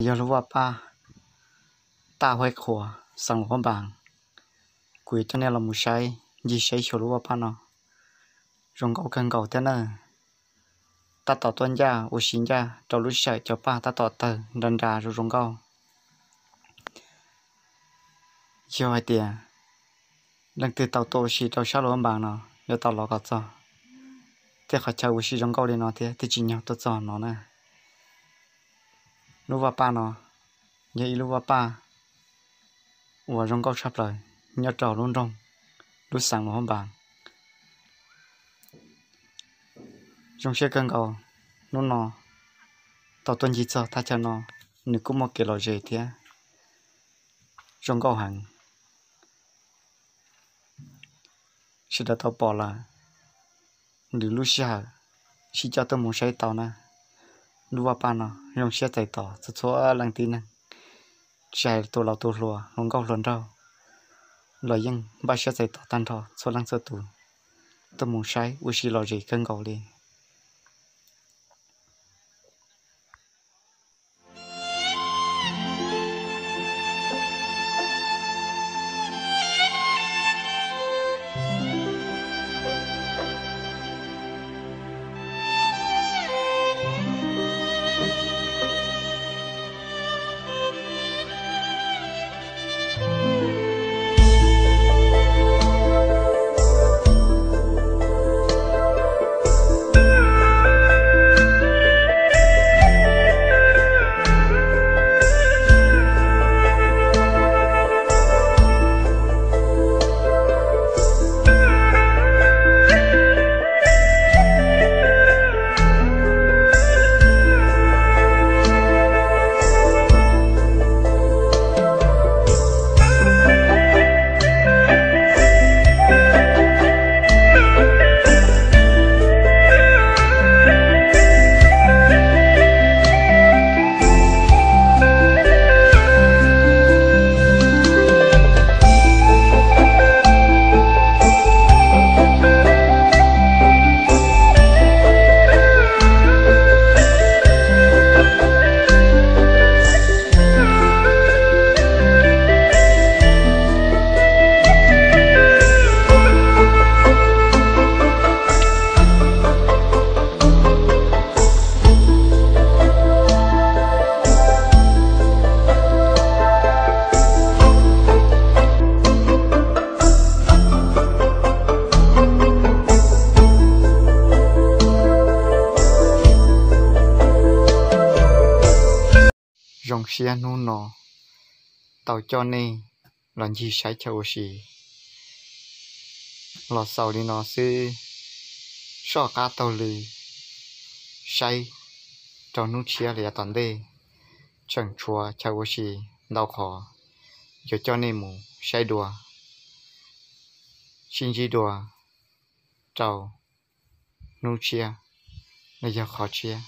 Yog lub vaj paj Taj Huab Qhuas, xeev Luam Phab Npas. Kuv yuav coj nej los mus saib, ncig saib xyuas lub vaj paj no. Zoo nkauj kawg nkaus thiab na. Tab tom tuaj ncaj ua si ncaj rau lub sij hawm cov paj tab tom tawg nra nra zoo zoo nkauj. Yog hais tias leej twg tau tuaj ua si rau sab Luam Phab Npas no yuav tau los kom txog, thiab qhov chaw ua si zoo nkauj li no thiab twb tsis nyog tuaj txog no na. Lub vaj paj no yog ib lub vaj paj uas zoo nkauj tshaj plaws nyob rau lub nroog, lub xeev Luam Phab Npas. Zoo siab kawg nkaus, hnub no tau tuaj ncig txog thaj chaw no, nws kuj muaj kev lom zem thiab zoo nkauj heev. Sawv daws tau pom lawm, lwm lub sij hawm sib coj tuaj mus saib tau na. Lub vaj paj no zoo siab txais tos txhua txhua leej tib neeg, tsis hais tus laus tus hluas, hluas nkauj hluas nraug los yeej npaj siab txais tos tag nrho txhua leej txhua tus tuaj mus saib ua si lom zem kawg nkaus li. Zoo siab hnub no tau coj nej los ncig saib chaw ua si los xaus li no xwb. Soj qab taug lw saib rau hnub tshiab los yav tom ntej, tseem tshuav chaw ua si ntau qhov yuav coj nej mus saib dua. Sib ntsib dua rau hnub tshiab los yog qhov tshiab.